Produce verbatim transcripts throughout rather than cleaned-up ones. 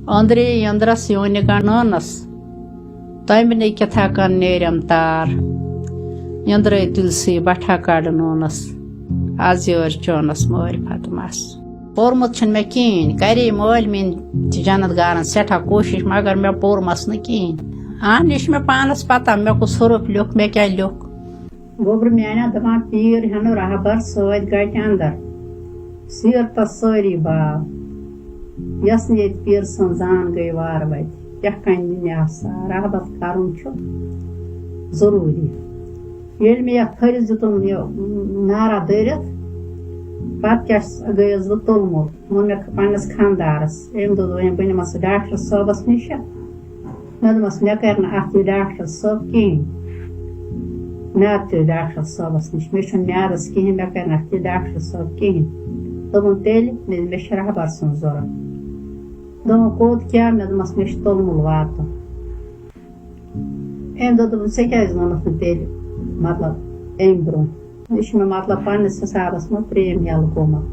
أنٛدرے یٔنٛدرس یونہِ گنٛڈ نٲنس، تمہِ نے کِتھا کن نیرم تار۔ یٔنٛدرے تُلسی بٹھا کڑ نٲنس، از یٲرۍ چٲنس مٲرۍ فتہٕ مس۔ پوٚرمُت چھُنہٕ مےٚ کِہیٖنۍ، کرے مٲلۍ میٛٲنۍ تہِ جنت گارن سٮ۪ٹھاہ کوٗشِش، مگر مےٚ پوٚرمس نہٕ کِہیٖنۍ۔ اہن، یہِ چھِ مےٚ پانس پتہ، مےٚ کُس حرف لیوٚکھ، مےٚ کیٛاہ لیوٚکھ۔ گوٚبرٕ میانہِ دپان پیٖر ہٮ۪نہٕ رہبر سۭتۍ گٹہِ اندر۔ سیٖرتس سٲری باو، یۄس نہٕ ییٚتہِ پیٖر سٕنٛز زان گٔے وارٕ وتہِ، کیٛاہ کنہِ نِنہِ آسا رہبر کرُن چھُ ضروٗری۔ ییٚلہِ مےٚ یتھ تھٔرِس دیُتُن یہِ نعرہ دٔرِتھ، پتہٕ کیٛاہ گٔیَس بہٕ تُلمُل۔ ووٚن مےٚ پننِس خانٛدارس، أمۍ دوٚپ، "وۄنۍ بہٕ نِمس ڈاکٹر صٲبس نِش۔" مےٚ دوٚپمس، "مےٚ کرِ نہٕ اتھ یہِ ڈاکٹر صٲب کِہیٖنۍ۔ میادٕ تہِ ڈاکٹر صٲبس نِش، مےٚ چھُنہٕ میادس کِہیٖنۍ، مےٚ کرِ نہٕ اتھ یہِ ڈاکٹر صٲب کِہیٖنۍ۔" دوٚپُن، "تیٚلہِ مےٚ، مےٚ چھِ رہبر سٕنٛز ضروٗرت۔" دوٚپُن، "کوٚت کیٛاہ؟" مےٚ دوٚپمس، "مےٚ چھُ تُلمُل واتُن۔" أمۍ دوٚپ، دوٚپُن، "ژےٚ کیٛازِ ووٚنُتھ نہٕ تیٚلہِ، مطلب، اَمہِ برٛونٛہہ؟" یہِ چھُ مےٚ، مطلب، پننِس حسابس منٛز ترٛیٚیِم یَلہٕ گوٚمُت۔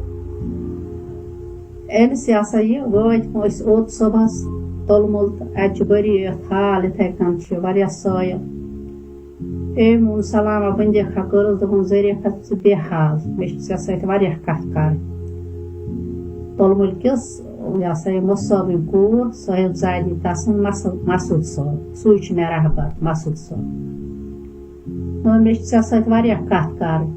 أمِس یہِ ہسا یہِ وٲتۍ أسۍ اوٚت صُبحس تُلمُل تہٕ اَتہِ چھُ بٔری یَتھ حال، یِتھَے کٔنۍ چھِ واریاہ سٲیِل۔ أمۍ ووٚن، "سلامہ بندیکھا کٔرٕس؟" دوٚپُن، "ظریفہ، ژٕ بیٚہہ حال، مےٚ چھِ ژےٚ سۭتۍ واریاہ کَتھ کَرٕنۍ۔" تُلمُل کِس، یہِ ہسا یہِ مُصٲبٕنۍ کوٗر، صٲحِب زادی تسٕنٛز مس-، مسعود صٲب، سُے چھُ مےٚ رہبر، مسعود صٲب۔ دوٚپُن، "مےٚ چھِ ژےٚ سۭتۍ واریاہ کَتھ کَرٕنۍ۔"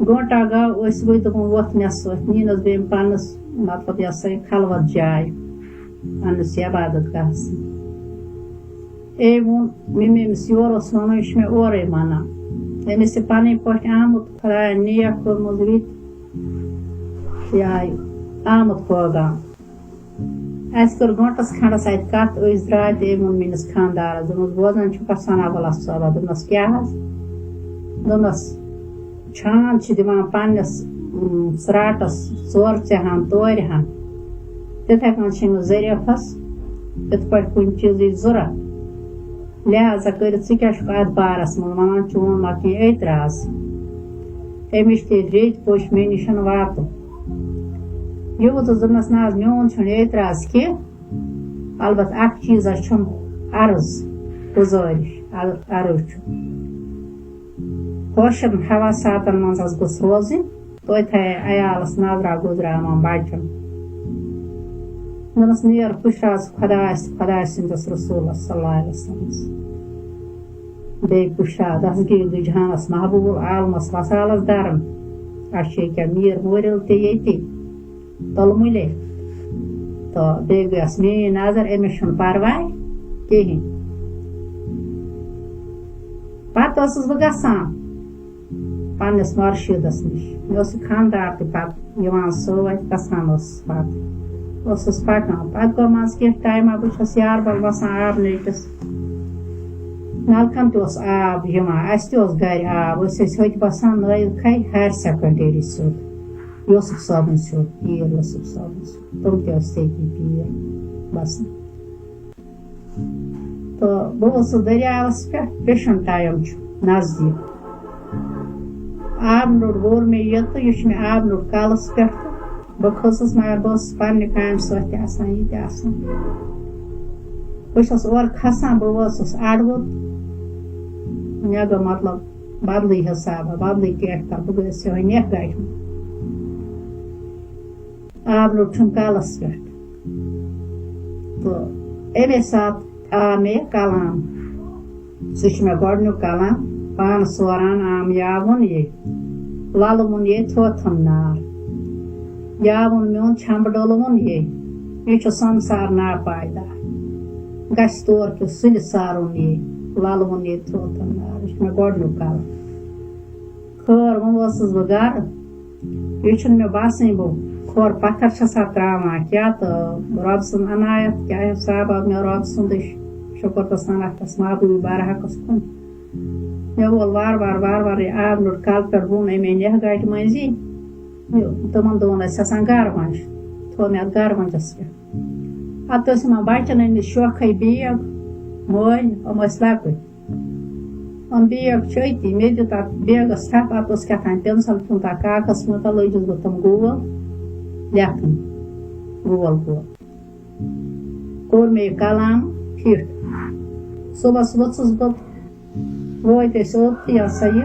گٲنٛٹا گوٚو، أسۍ ؤتھۍ، دوٚپُن، "وۄتھ مےٚ سۭتۍ۔" نِنَس بیٚیہِ پنٛنِس، مطلب، یہِ ہسا یہِ خلوت جاے، پنٛنِس عبادت گاہَس۔ أمۍ ووٚن، "مےٚ، مےٚ أمِس یورٕ اوس وَنُن، یہِ چھُ مےٚ اورَے وَنان۔ أمِس چھِ پَنٕنۍ پٲٹھۍ آمُت خۄدایَن نیک کٔرمٕژ رِت، یہِ آمُت پٲغام۔" اَسہِ کٔر گٲنٛٹَس کھنٛڈَس اَتہِ کَتھ، أسۍ درٛاے تہٕ أمۍ ووٚن میٛٲنِس خانٛدارَس، دوٚپمَس، "بوزان چھُکھا ثنا بلا صٲبہ؟" دوٚپمَس، "کیٛاہ حظ؟" دوٚپمَس، "چھان چھِ دِوان پنٛنِس، اۭں، ژرٛاٹَس ژورٕ ژےٚ ہَن تورِ ہَن، تِتھَے کٔنۍ چھِ أمِس ظریفَس یِتھ پٲٹھۍ کُنہِ چیٖزٕچ ضوٚرَتھ، لہذا کٔرِتھ ژٕ کیٛاہ چھُکھ اَتھ بارَس منٛز وَنان، چون ما کینٛہہ اعتراض؟" أمِس تہِ ریٚتۍ پوٚچھ مےٚ نِش واتُن۔ یوٗت حظ دوٚپمَس، "نہ حظ، میون چھُنہٕ اعتراض کینٛہہ، البتہ اَکھ چیٖز حظ چھُم عرض، گُزٲرِش، عر-، عرض چھُ۔ پوشن حواساتن منٛز حظ گوٚژھ روزٕنۍ، توتہِ تھایہِ عیالس نظرا گُزرا یِمن بچن۔" دوٚپمس، "نیر پُشراز خۄدایس تہٕ خۄداے سٕنٛدِس رسوٗلس صلی اللہ علیہ وسلمس۔" بیٚیہِ پُشراز، دستگیٖر دُجہانس محبوٗب عالمس وصالس درن۔ اَسہِ چھِ ییٚکیٛاہ میٖر مورِل تہِ ییٚتی تُلمُلے۔ تہٕ بیٚیہِ گٔیَس میٛٲنۍ نظر، أمِس چھُنہٕ پرواے کِہیٖنۍ۔ پتہٕ ٲسٕس بہٕ گژھان پننِس مُرشِدس نِش۔ مےٚ اوس یہِ خانٛدار تہِ پتہٕ یِوان سۭتۍ، گژھان اوسُس پتہٕ۔ اوسُس پکان۔ پتہٕ گوٚو منٛزٕ کینٛہہ ٹایما، بہٕ چھَس یاربل وَسان آبہٕ نٔٹِس۔ نلکن تہِ اوس آب یِوان، اَسہِ تہِ اوس گرِ آب۔ أسۍ ٲسۍ ہوٚتہِ بسان نٲیِد کھے ہایر سیکنڈری سیوٚد، یوسف صٲبُن سیوٚد، پیٖر یوسف صٲبُن سیوٚد۔ تِم تہِ ٲسۍ تٔتی پیٖر بسان۔ تہٕ بہٕ ؤژھٕس دٔریاوَس پٮ۪ٹھ، پِشَن ٹایم چھُ نزدیٖک۔ آبہٕ نوٚٹ ووٚر مےٚ یہِ تہٕ یہِ چھُ مےٚ آبہٕ نوٚٹ کَلَس پٮ۪ٹھ تہٕ بہٕ کھٔژٕس، مگر بہٕ ٲسٕس پنٛنہِ کامہِ سۭتۍ تہِ آسان، یہِ تہِ آسان۔ بہٕ چھَس اورٕ کھسان، بہٕ وٲژٕس اَڑوُت۔ مےٚ گوٚو مطلب بدلٕے حِسابہ، بدلٕے کیٹھا، بہٕ گٔیَس یِہوٚے نٮ۪کھ گاٹہِ منٛز۔ آبہٕ نوٚٹ چھُم کَلَس پٮ۪ٹھ۔ تہٕ اَمے ساتہٕ آو مےٚ یہِ کلام۔ سُہ چھُ مےٚ گۄڈٕنیُک کلام، پانہٕ سوران آم یا ووٚن یے، للہٕ ووٚن یے تھوتھُن نار۔ یا ووٚن میون چھمبہٕ ڈولہٕ ووٚن یے، یہِ چھُ سمسار ناپایدار۔ گژھِ تور کیُتھ سُلہِ سارُن یے، للہٕ ووٚن یے تھوتھُن نار۔ یہِ چھُ مےٚ گۄڈٕنیُک کلام۔ خٲر، وۄنۍ وٲژٕس بہٕ گرٕ۔ یہِ چھُنہٕ مےٚ باسٲنی بہٕ کھۄر پتھر چھَسا ترٛاوان کیٛاہ، تہٕ رۄب سٕنٛز عنایت کیٛاہ حساب آو مےٚ رۄب سُنٛدٕے۔ شُکر تہٕ ثنا تس محبوٗبِ برحقس کُن۔ مےٚ وول وارٕ وارٕ، وارٕ وارٕ یہِ آبہٕ نوٚٹ کلہٕ پٮ۪ٹھ بۄن اَمے نٮ۪ہہ گاٹہِ مٔنٛزی۔ یہِ تِمن دۄہن ٲسۍ آسان گرٕ وَنٛج، تھوٚو مےٚ اَتھ گرٕ وَنٛجس پٮ۪ٹھ۔ اَتھ ٲسۍ یِمن بچن أنۍ مٕتۍ شوقے بیگ، مٲلۍ، یِم ٲسۍ لۄکٕٹۍ۔ یِم بیگ چھِ أتی۔ مےٚ دیُت اَتھ بیگَس تھپھ، اَتھ اوس کیٛاہ تام پٮ۪نسَل تھوٚمُت اَتھ کاغذَس منٛز، تہٕ لٲجِس بہٕ تِم گول لیکھٕنۍ۔ گول گول۔ کوٚر مےٚ یہِ کلام فِٹ۔ صُبحس ؤژھٕس بہٕ، وٲتۍ أسۍ اوٚت، یہِ ہسا یہِ،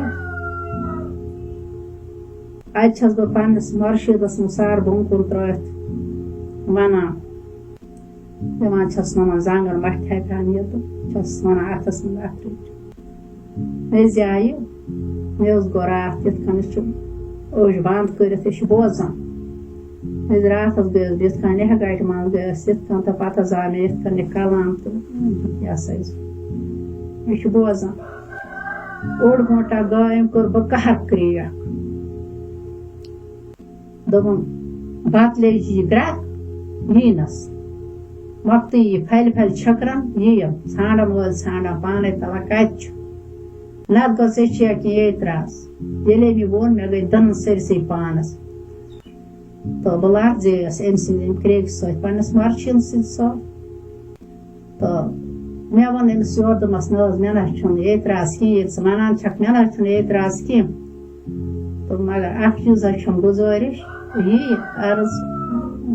اَتہِ چھَس بہٕ پنٛنِس مُرشِدَس منٛز سر بۄن کُن ترٛٲوِتھ وَنان، دِوان چھَس وَنان، زنٛگَن مَتھِ تھاوِ ہَن یہِ تہٕ چھَس وَنان، اَتھَس منٛز اَتھ رٔٹِو۔ أزۍ آیہِ، مےٚ اوس گوٚو راتھ یِتھ کٔنۍ، أسۍ چھِ أچھ بنٛد کٔرِتھ، أسۍ چھِ بوزان۔ أسۍ راتھَس گٔیَس بہٕ یِتھ کٔنۍ، لہہ گاٹہِ منٛز گٔیَس یِتھ کٔنۍ، تہٕ پَتہٕ حظ آو مےٚ یِتھ کٔنۍ یہِ کلام تہٕ یہِ ہسا یہِ، یہِ چھِ بوزان۔ اوٚڑ گٲنٛٹہٕ گوٚو، أمۍ کٔر بہٕ قہر کرٛیک۔ دوٚپُن، بَتہٕ لیٚجہِ یہِ گرٛٮ۪کھ ییٖنَس۔ وقتٕے یہِ پھَلہِ پھَلہِ چھٔکرَن یِیَم۔ ژھانٛڈَن وٲلۍ ژھانٛڈَن پانَے تَلہ کَتہِ چھُ۔ نَتہٕ گوٚژھ ژےٚ چھِ یا کینٛہہ اعتراض۔ ییٚلے مےٚ ووٚن، مےٚ گٔے دَنٛد سٲرسٕے پانَس۔ تہٕ بہٕ لَرزییَس أمۍ سٕنٛدِ أمۍ کرٛیکہِ سۭتۍ، پنٛنِس مۄرشِدِ سٕنٛدِ سۭتۍ۔ تہٕ مےٚ ووٚن أمِس یورٕ، دوٚپمَس، نہ حظ، مےٚ نہ حظ چھُنہٕ اعتراض کِہیٖنۍ، ییٚلہِ ژٕ وَنان چھَکھ، مےٚ نہ حظ چھُنہٕ اعتراض کینٛہہ۔ تہٕ مگر اَکھ چیٖز حظ چھَم گُزٲرِش، یی عرض،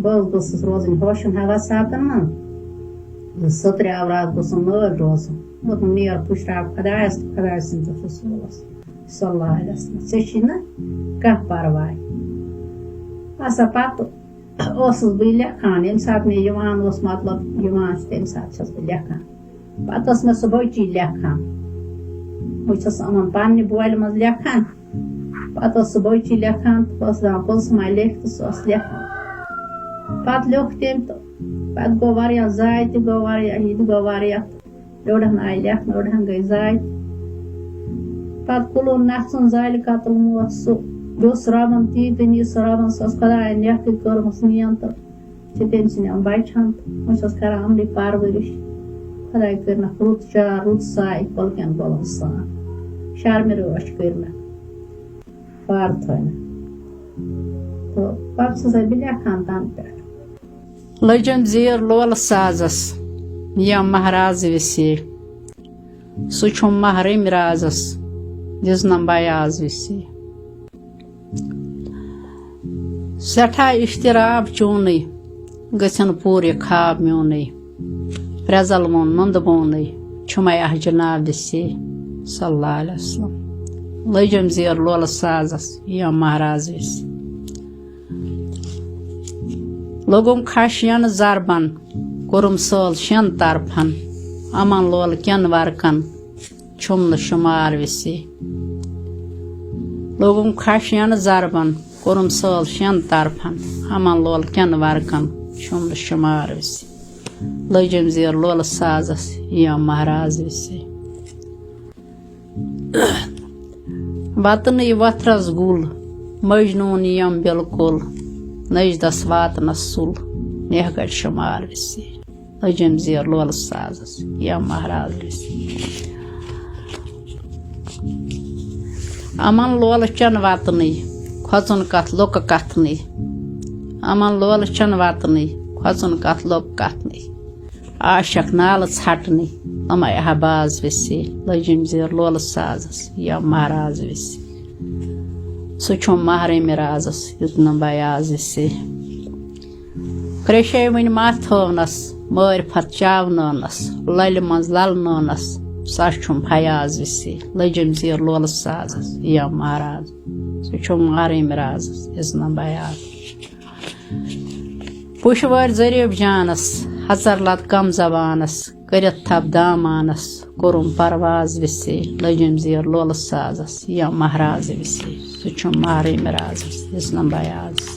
بہٕ حظ گوٚژھُس روزٕنۍ ہوشَن حواساتَن منٛز، زِ سٔترِ اولاد گوٚژھُم نٲلۍ روزُن۔ دوٚپُن، نیر پُشراو خۄدایَس تہٕ خۄداے سٕنٛدِس رسوٗلَس صلی اللہ علیہ وسلم، ژےٚ چھی نہٕ کانٛہہ پَرواے۔ اَسا پَتہٕ ٲسٕس بہٕ لیکھان، ییٚمہِ ساتہٕ مےٚ یِوان اوس، مطلب، یِوان چھُ، تَمہِ ساتہٕ چھَس بہٕ لیکھان۔ پَتہٕ ٲس مےٚ سۄ بٔچی لیکھان، بہٕ چھَس یِمَن پنٛنہِ بولہِ منٛز لیکھان۔ پَتہٕ ٲس سۄ بٔچی لیکھان، تہٕ بہٕ ٲسٕس دَپان، پٕلسہٕ ما لیکھِ، تہٕ سۄ ٲس لیکھان۔ پَتہٕ لیوٚکھ تٔمۍ، تہٕ پَتہٕ گوٚو واریاہ ضایع تہِ، گوٚو واریاہ، یہِ تہِ گوٚو واریاہ۔ أڑہَن آیہِ لیکھنہٕ، أڑہَن گٔے ضایع۔ پَتہٕ کُلُن نَژُن زالہِ قتل موت سُہ۔ بیٚیہِ اوس رَبَن تی تہٕ نی سُہ رَبَن، سۄ ٲس خۄدایَن نیکٕے کٔرمٕژ نِیَن تہٕ چھِ تٔمۍ سٕنٛدٮ۪ن بَچَن تہٕ وۄنۍ چھَس کَران یِمنٕے پَرؤرِش۔ خۄداے کٔرِنَکھ رُت چار، رُت سایہِ کۄلکٮ۪ن کۄلَن سان۔ شرمہِ رٲچھ کٔرِنَکھ، پار تھٲینَکھ۔ تہٕ پَتہٕ چھَسَے بہٕ لیکھان تَنہٕ پٮ۪ٹھ۔ لٔجِم زیٖر لولہٕ سازَس، یا مہراز وِسے۔ سُہ چھُم محرم رازس، دِژنم بیاض وِسی۔ سٮ۪ٹھاہ اِشتراب چونُے، گٔژھن پوٗرٕ یہِ خواب میونُے۔ پرٛزل ووٚن نُندٕ بونُے، چھُمے اَتھ جناب وِسی۔ صلی اللہ علیہ وسلم۔ لٔجِم زیٖر لولہٕ سازس، یا مہراز وِسی۔ لوٚگُم کھش ینہٕ زربن، کوٚرُم سٲل شٮ۪ن طرفن۔ امن لول کٮ۪ن ورقن، چھُم نہٕ شُمار وِسی۔ لوٚگُم کھش ینہٕ زربن، کوٚرُم سٲل شٮ۪ن طرفن۔ امن لول کٮ۪ن ورقن، چھُم نہٕ شُمار وِسی۔ لٔجِم زیٖر لولہٕ سازس، یا مہراز وِسی۔ وطنٕے وتھرس گُل، مجنون یم بالکل، نجدس واتنس سُل، نیہ گڑ شمار وِسی۔ لٔجِم زیٖر لولہٕ سازس، یا مہراز وِسی۔ امن لولہٕ چن وطنٕے، کھۄژُن کتھ لُکہٕ کتھنٕے۔ امن لولہٕ چن وطنٕے، کھۄژُن کتھ لُکہٕ کتھنٕے۔ عاشق نالہٕ ژھٹنٕے، تمے احباز وِسی۔ لٔجِم زیٖر لولہٕ سازس، یا مہراز وِسی۔ سُہ چھُم محرم رازس، یُت نہٕ بیاض وِسی۔ کرٛیشے وٕنہِ ما تھٲونس، مٲرۍ پھتھ چاونٲونس، للہِ منٛز للنٲونس، سۄ چھُم فیاض وِسی۔ لٔجِم زیٖر لولہٕ سازس، یا مہراز۔ سُہ چھُم محرم رازس، یُس نہٕ بیاض۔ پُشوٲرۍ ظریف جانس، ہژر لد کم زبانس، کٔرِتھ تھپھ دامانس، کوٚرُم پرواز وِسے۔ لٔجِم زیٖر لولہٕ سازس، یا مہراز وِسے۔ سُہ چھُم محرم رازس، یُس نہٕ بیاض۔